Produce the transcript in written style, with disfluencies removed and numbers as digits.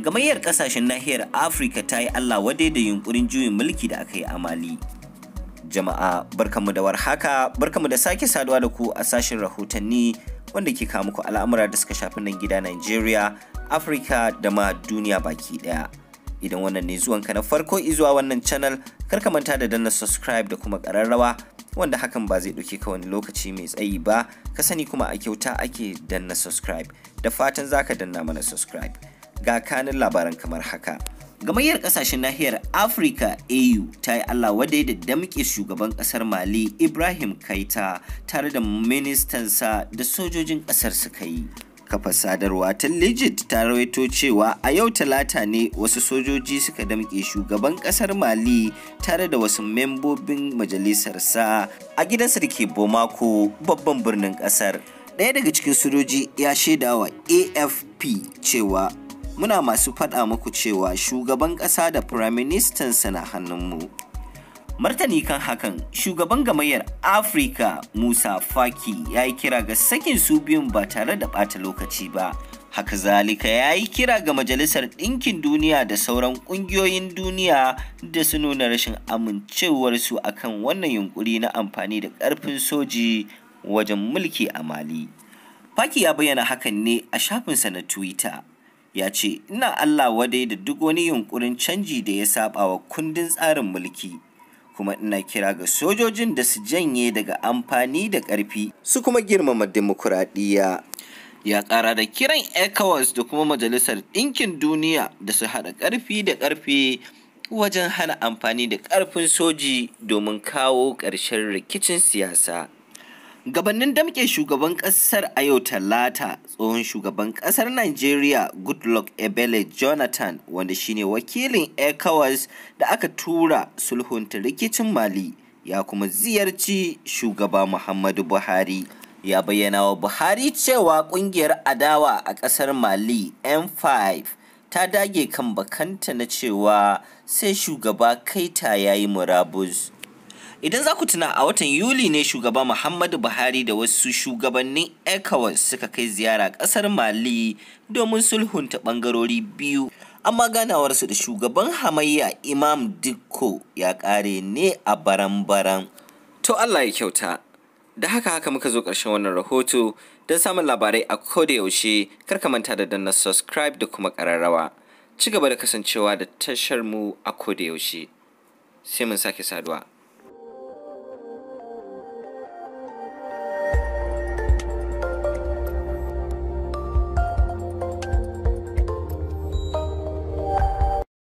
Gamayyar kasashen nahiyar Afirka ta yi Allah wadai da yunkurin juyin mulki da aka yi a Mali. Jama'a, barkanmu da warhaka, barkanmu da sake saduwa da ku a sashen rahotanni wanda ke kawo muku al'amura da suka shafi nan gida Nigeria, Afirka da ma duniya baki daya. Idan wannan ne zuwanka na farko izuwa wannan channel, kar ka manta da danna subscribe da kuma ƙararrawa, wanda hakan ba zai ɗauke ka wani lokaci mai tsayi ba. Ka sani kuma a kyauta ake danna subscribe. Da fatan zaka danna mana subscribe. Ga kanin labaran kamar haka. Gamayyar kasashen nahiyar Afirka AU ta yi Allah wadai da damƙe shugaban ƙasar Mali Ibrahim Kaita tare da ministansa da sojojin ƙasar suka yi. Kafa sadarwa ta Legit ta rawaito cewa a yau Talata ne wasu sojoji suka damƙe shugaban ƙasar Mali tare da wasu membobin majalisarsa a gidansa da ke Bamako, babban birnin ƙasar. Ɗaya daga cikin sojoji ya shaidawa AFP cewa, "Muna masu faɗa muku cewa shugaban ƙasa da firaministansa na hannunmu." Martani kan hakan, shugaban Gamayyar Afirka Musa Faki ya yi kira ga sakin su biyun ba tare da ɓata lokaci ba. Haka zalika ya yi kira ga Majalisar Ɗinkin Duniya da sauran ƙungiyoyin duniya da su nuna rashin amincewarsu akan wannan yunkuri na amfani da ƙarfin soji wajen mulki a Mali. Faki ya bayyana hakan ne a shafinsa na Twitter. Ya ce, "Ina Allah wadai da duk wani yunkurin canji da ya saba wa kundin tsarin mulki, kuma ina kira ga sojojin da su janye daga amfani da ƙarfi su kuma girmama dimokuraɗiyya." Ya ƙara da kiran ECOWAS da kuma Majalisar Ɗinkin Duniya da su haɗa ƙarfi da ƙarfe wajen hana amfani da ƙarfin soji domin kawo ƙarshen rikicin siyasa. Gabanin damƙe shugaban ƙasar a yau Talata, tsohon shugaban ƙasar Najeriya Goodluck Ebele Jonathan, wanda shine wakilin ECOWAS da aka tura sulhunta rikicin Mali, ya kuma ziyarci shugaba Muhammadu Buhari. Ya bayyana wa Buhari cewa ƙungiyar adawa a ƙasar Mali M5 ta dage kan bakanta na cewa sai shugaba Kaita ya yi murabus. Idan za ku tuna, a watan Yuli ne shugaba Muhammadu Buhari da wasu shugabannin ECOWAS suka kai ziyara ƙasar Mali domin sulhunta ɓangarori biyu. Amma ganawarsu da shugaban hamayya Imam Dicko ya ƙare ne a baran-baran. To, Allah ya kyauta. Da haka haka muka zo ƙarshen wannan rahoto. Don samun labarai a koda yaushe, kar ka manta da danna subscribe da kuma ƙararrawa. Ci gaba da kasancewa da tashar mu a koda yaushe. Sai mun sake saduwa.